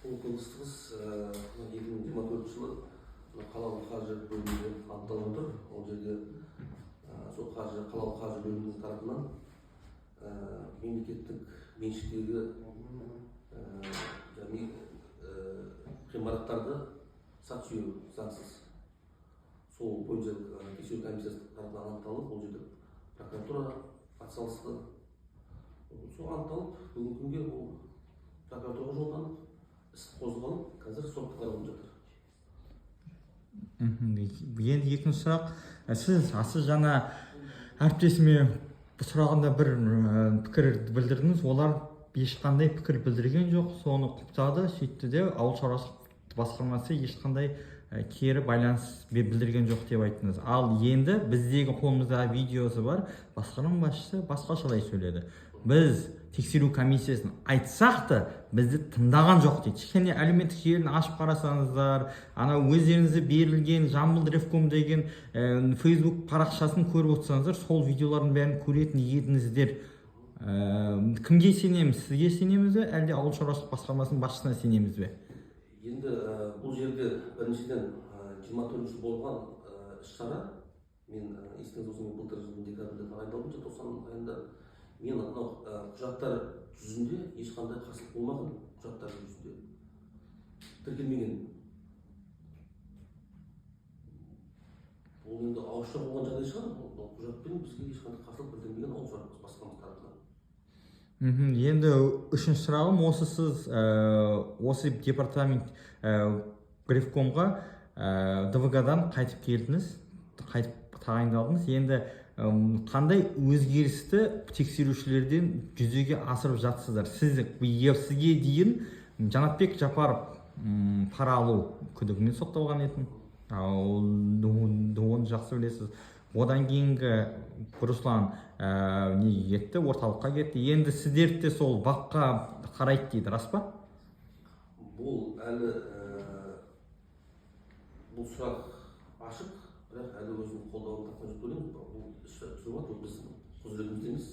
Бұл қылмыстық іс 2024 жылы қалалық қаржы бөлімінде анықталып отыр. Ол жерде сол қаржы қалалық қаржы бөлімінің тарапынан мемлекеттік меншіктегі ғимараттарды сатып жіберу заңсыз. Сол бойынша тексеру комиссиясы тарапынан анықталып, ол жерде прокуратура атсалысты. Сол анықталып, бүгінгі күнге ол прокуратураға жолданып, іс қозғалып, қазір сотқа қаралып жатыр. Енді екінші сұрақ. Сіз жаңа әріптесіме сұрағанда бір пікір білдірдіңіз. Олар ешқандай пікір білдірген жоқ, соны құптады, сөйтті де, ауыл шаруашылық басқармасы ешқандай кері байланыс білдірген жоқ деп айттыңыз. Ал енді біздегі қолымызда видеосы бар, басқарма басшысы басқашалай сөйледі: біз тексеру комиссиясын айтсақ та, бізді тыңдаған жоқ дейді. Кішкене әлеуметтік желіні ашып қарасаңыздар, ана өздеріңізге берілген Жамбыл Ревком деген Фейсбук парақшасын көріп отырсаңыздар, сол видеолардың бәрін көретін едіңіздер. Кімге сенеміз? Сізге сенеміз бе, әлде ауыл шаруашылық басқармасының басшысына сенеміз бе? Енді бұл жерде біріншіден, 24-жыл болған іс шара мен, есіңізде болса, мен былтыр жылдың декабрінде тағайындалдым, желтоқсан айында. Мен мынау құжаттар жүзінде ешқандай қарсылық болмаған, құжаттар жүзінде тіркелмеген. Ол енді ауызша болған жағдай шығар. Бұл құжатпен бізге ешқандай қарсылық білдірмеген ауыл шаруашылық басқармасы тарапынан. Енді үшінші сұрағым осы: сіз осы департамент ревкомға ДВГ-дан қайтып келдіңіз, қайтып тағайындалдыңыз. Енді қандай өзгерісті тексерушілерден жүзеге асырып жатсыздар? Сізге дейін Жанатбек Жапаров пара алу күдігімен сотталған еді, оны жақсы білесіз. Одан кейінгі Руслан неге кетті, орталыққа кетті. Енді сіздерді де сол бапқа қарайды дейді, рас па? Бұл әлі бұл сұрақ ашық, бірақ әлі өзінің қолдауын тапқан жоқ деп ойлаймын. Бұл іс жүріп жатыр, ол біздің құзыретімізде емес.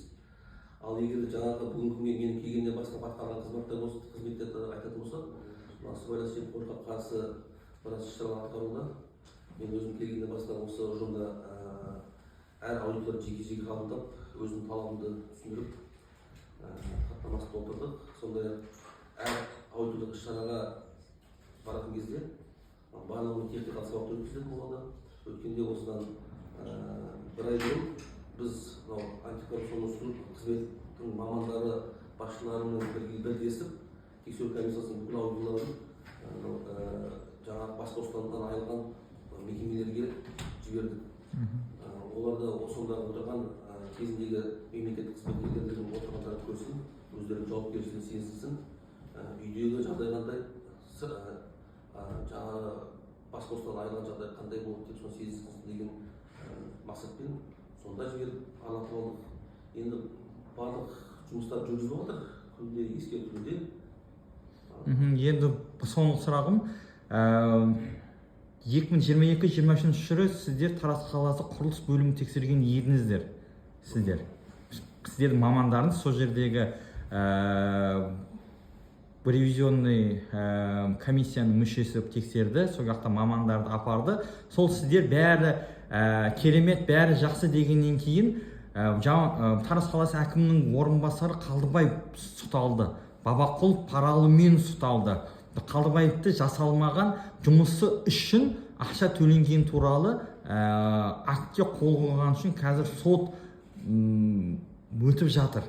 Ал егер де жаңағы бүгінгі күнге менің келгеннен бастап атқарған қызметтер болса, қызметтерді айтатын болсақ, мына сыбайлас жемқорлыққа қарсы біраз іс шаралар атқаруда. Мен өзім келгеннен бастап осы ұжымда әр аудитор жеке жеке қабылдап, өзімнің талабымды түсіндіріп, хаттамасын толтырдық. Сондай ақ әр аудиторлық іс шараға баратын кезде барлығымен техникалық сабақтар өткізілетін болады. Өткенде осыдан бір ай бұрын біз мынау антикоррупционный қызметтің мамандары, басшыларымен бірге бірлесіп, тексеру комиссиясының бүкіл аудиторларын мынау жаңағы бас бостандығынан айырылған мекемелерге жібердік. Олар да сонда отырған кезіндегі мемлекеттік қызметкерлердің отырғандарын көрсін, өздерінің жауапкершілігін сезінсін, үйдегі жағдай қандай, жаңағы бас бостандығынан айырылған жағдай қандай болды деп соны сезінсін деген мақсатпен сонда жіберіп, аралатып алдық. Енді барлық жұмыстар жүргізіліп жатыр, күнде ескертілуде. Енді соңғы сұрағым: 2022-23 жылы сіздер Тараз қаласы құрылыс бөлімін тексерген едіңіздер. Сіздердің мамандарыңыз сол жердегі ревизионный комиссияның мүшесі тексерді, сол жақта мамандарды апарды. Сол сіздер бәрі керемет, бәрі жақсы дегеннен кейін Тараз қаласы әкімінің орынбасары Қалдыбаев ұсталды, Бабақұлов пара алумен ұсталды. Қалдыбаевты жасалмаған жұмысы үшін ақша төленген туралы актке қол қойған үшін қазір сот өтіп жатыр.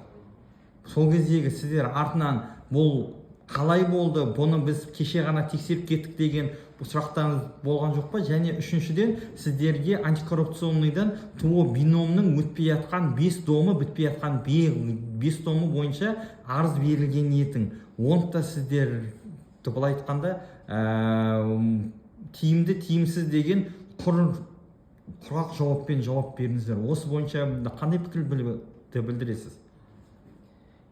Сол кездегі сіздер артынан бұл қалай болды, бұны біз кеше ғана тексеріп кеттік деген бұл сұрақтарыңыз болған жоқ па? Және үшіншіден, сіздерге антикоррупционныйдан ТОО Биномның өтпей жатқан бес домы, бітпей жатқан бес домы бойынша арыз берілген етін. Оны да сіздер былай айтқанда тиімді, тиімсіз деген құр құрғақ жауаппен жауап бердіңіздер. Осы бойынша қандай пікір білдіресіз?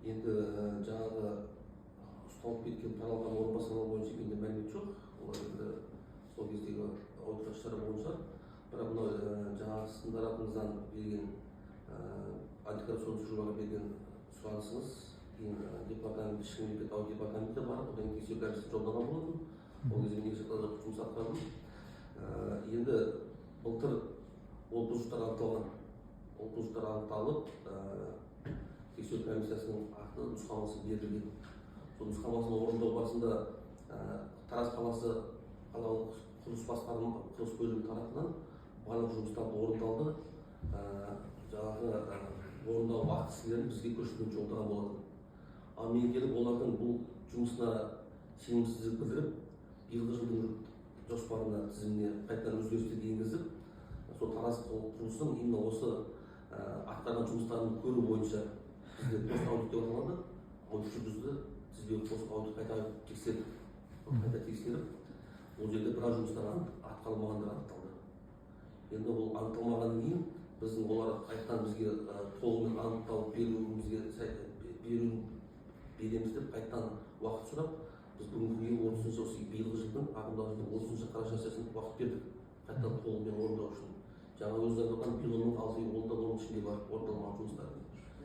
Енді жаңағы ұсталып кеткен, пара алған орынбасарлар бойынша менде мәлімет жоқ. Олар енді сол кездегі аудиторлық іс шара болған шығар. Бірақ мынау жаңағы сіздің тарапыңыздан берген антикоррупционный службаға берген сұранысыңыз Кейін департамент, ішкі мемлекет аудит департаменті барып, одан кейін тексеру комиссиясы жолдаған болатын. Ол кезде мен екі жақта жұмыс атқардым. Енді былтыр ол бұзушылықтар анықталған. Ол бұзушылықтар анықталып, тексеру комиссиясының акті, нұсқамасы берілген. Сол нұсқамасын орындау барысында Тараз қаласы қалалық құрылыс басқарма, құрылыс бөлімі тарапынан барлық жұмыстар орындалды. Жаңағы орындау актісілерін бізге көшіріп жолдаған болатын. Ал мен келіп, олардың бұл жұмысына сенімсіздік білдіріп, биылғы жылдың жоспарына, тізіміне қайтадан өзгерістер енгізіп, сол Тараз құрылысының именно осы атқарған жұмыстарын көру бойынша бізде пост аудит деп аталады, аудит жүргізді. Тізбе қосып, аудит қайта тексердік. Қайта тексеріп, ол жерде біраз жұмыстар атқарылмағандығы анықталды. Енді ол анықталмағаннан кейін біздің олар қайтадан бізге толығымен анықталып беруімізге беру береміз деп қайтадан уақыт сұрап, біз бүгінгі күнге 30-шы, осы биылғы жылдың, ағымдағы жылдың 30 қараша сессиясында уақыт бердік қайтадан толығымен орындау үшін. Жаңа өздері айтқан биылының 6 ай, ол да оның ішінде бар орындалмаған жұмыстар.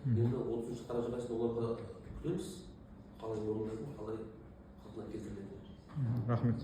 Енді 30 қараша айында оларға күтеміз, қалай орындайтын, қалай қалпына келтірілетінін. Рахмет.